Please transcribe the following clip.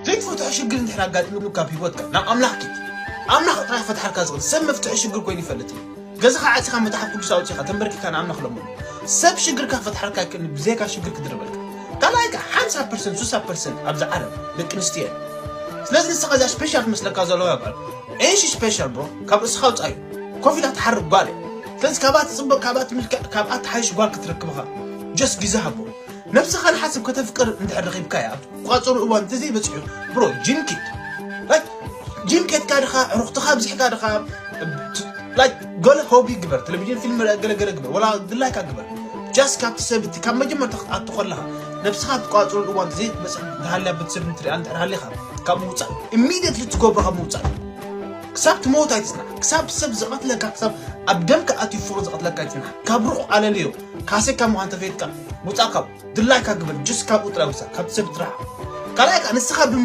ዘይትፈትሖ ሽግር እንድሕር ኣጋጢሙካ ኣብ ህይወትካ ናብ ኣምላኽ ኪድ። ኣምላኽ ጥራሕ ፈትሓልካ ዝኽእል ሰብ መፍትሒ ሽግር ኮይኑ ይፈልጥ እዩ። ገዛኻ ዓፂኻ መጽሓፍ ቅዱስ ኣውፂኻ ተንበርኪካ ንኣምላኽ ለምኖ። ሰብ ሽግርካ ፈትሓልካ ይክእል ብዘይካ ሽግር ክድርበልካ። ካልኣይ ከዓ ሓምሳ ፐርሰንት ሱሳ ፐርሰንት ኣብዚ ዓለም ደቂ ኣንስትዮ እየን። ስለዚ ንስኻ እዛ ስፔሻል ትመስለካ ዘለዋ ጓል ኤንሺ ስፔሻል ብሮ ካብ ርእስኻ ውፃዩ። ኮፍ ኢላ ትሓርብ ጓል እያ። ስለዚ ካብኣ ትፅበቅ ካብኣ ትምልክዕ ካብኣ ትሓይሽ ጓል ክትረክብኻ ጀስት ግዜ ሃቦ። ነብስኻ ንሓስብ ከተፍቅር እንድሕር ረኺብካያ ቋፀሩ እዋን እንተዘይበፂሑ ብሮ ጂም ኪድ ጂም ኬድካ ድኻ ዕሩኽትኻ ኣብዚሕካ ድኻ ላይክ ገለ ሆቢ ግበር ቴሌቪዥን ፊልም ርአ ገለገለ ግበር ወላ ድላይካ ግበር ጃስት ካብቲ ሰብ እቲ ካብ መጀመርታ ክትኣቱ ከለኻ ነብስኻ ትቋፅሩ እዋን ዘይትመፅእ እንተሃልያ ቤተሰብ እንትሪኣ እንድሕር ሃሊኻ ካብ ምውፃእ ኢሚድየትሊ ትገብሮ ካብ ምውፃእ ክሳብ ትመውት ኣይትፅናሕ ክሳብ ሰብ ዝቐትለካ ክሳብ ኣብ ደምካ ኣትዩ ፍቕሪ ዝቐትለካ ኣይትፅናሕ ካብ ሩቕ ኣለልዮ ካሴካ ምዃን ተፈይጥካ ውፃእ ካብ ድላይካ ግበር ጅስ ካብኡ ጥራይ ውፃእ ካብቲ ሰብ ትረሓቕ ካልኣይ ከዓ ንስኻ